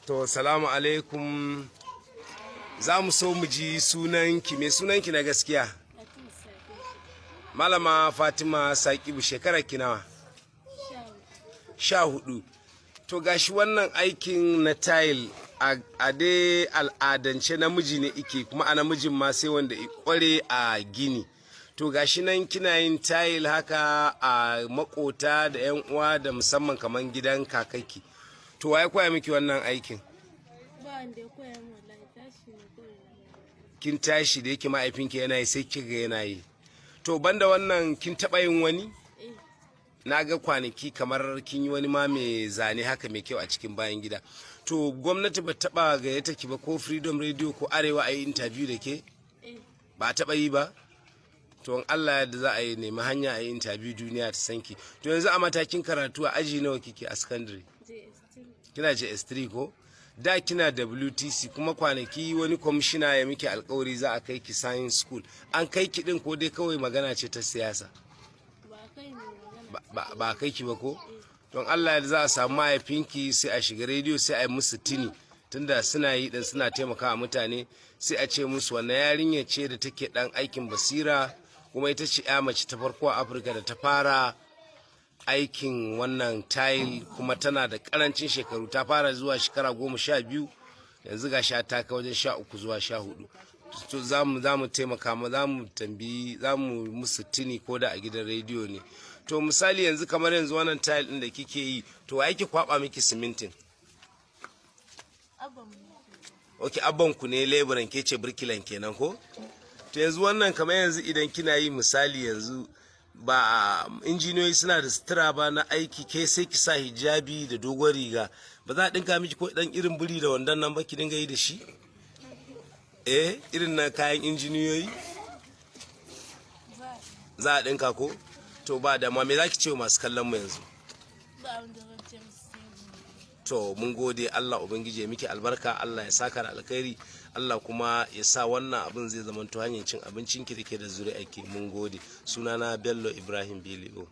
To, salamu alaikum. Za mu so mu ji sunanki, me sunanki na gaskiya? Malama Fatima Sakibu, shekarar ki nawa? 14. To, gashi wannan aikin na tile a dai al'adance namiji ne ike, kuma a namijin ma sai wanda i kware a gini. To, gashi nan kina yin tile haka a makota da yan uwa, da musamman kaman gidan kakaki. To, waye koya miki wannan aikin? Ba wanda ya koya min wallahi, tashi ne kawai na. Kin tashi da yake mahaifinki yana yi, sai kiga yana yi. To, banda wannan, kin taɓa yin wani? Eh. Na ga kwanaki kamar kin yi wani ma mai zane haka mai kyau a cikin bayan gida. To, gwamnati ba taɓa gayyata ki ba, ko Freedom Radio ko Arewa, a yi interview da ke? Eh. Ba a taɓa yi ba? To, in Allah yadda za a yi nemi hanya a yi interview, duniya ta san ki. To, yanzu a matakin karatu, a aji nawa kike a secondary? JS3. Kina JS3 ko? Da kina WTC, kuma kwanaki wani kwamishina ya miki alkawari za a kai ki science school. An kai ki din, ko dai kawai magana ce ta siyasa? Ba kai ne magana. Ba kai ki ba ko? Don Allah ya za a samu mahaifinki, sai a shiga rediyo, sai a yi musu tini, tunda suna yi din, suna taimakawa mutane, sai a ce musu wannan yarinya ce da take dan aikin basira, kuma ita ce ya mace ta farko a Afirka da ta fara aikin wannan tile, kuma tana da karancin shekaru, ta fara zuwa shekara 12, yanzu ga sha ta kai wajen 13 zuwa 14. To, za mu taimaka ma, za mu tambayi, za mu musu tuni ko da a gidan rediyo ne. To, misali yanzu, kamar yanzu wannan tile din da kike yi, to wa yake kwaba miki simintin? Abban mu. Ok, abban ku ne leburan, ke ce birkilan kenan ko? To, yanzu wannan, kamar yanzu idan kina yi, misali yanzu ba injiniyoyi suna da sutura ba na aiki, ke sai ki sa hijabi da dogon riga, ba za a dinka miki ko dan irin biri da wandon nan ba ki dinga yi da shi, eh, irin na kayan injiniyoyi? Za a dinka ko? To, ba da ma me za ki ce wa masu kallon mu yanzu? Ba abin da zan ce musu sai godiya. To, mun gode. Allah Ubangiji ya miki albarka, Allah ya saka da alkhairi, Allah kuma ya sa wannan abin zai zama to hanyar cin abincin ki da ke da zuri'arki. Mun gode. Sunana Bello Ibrahim Bilio.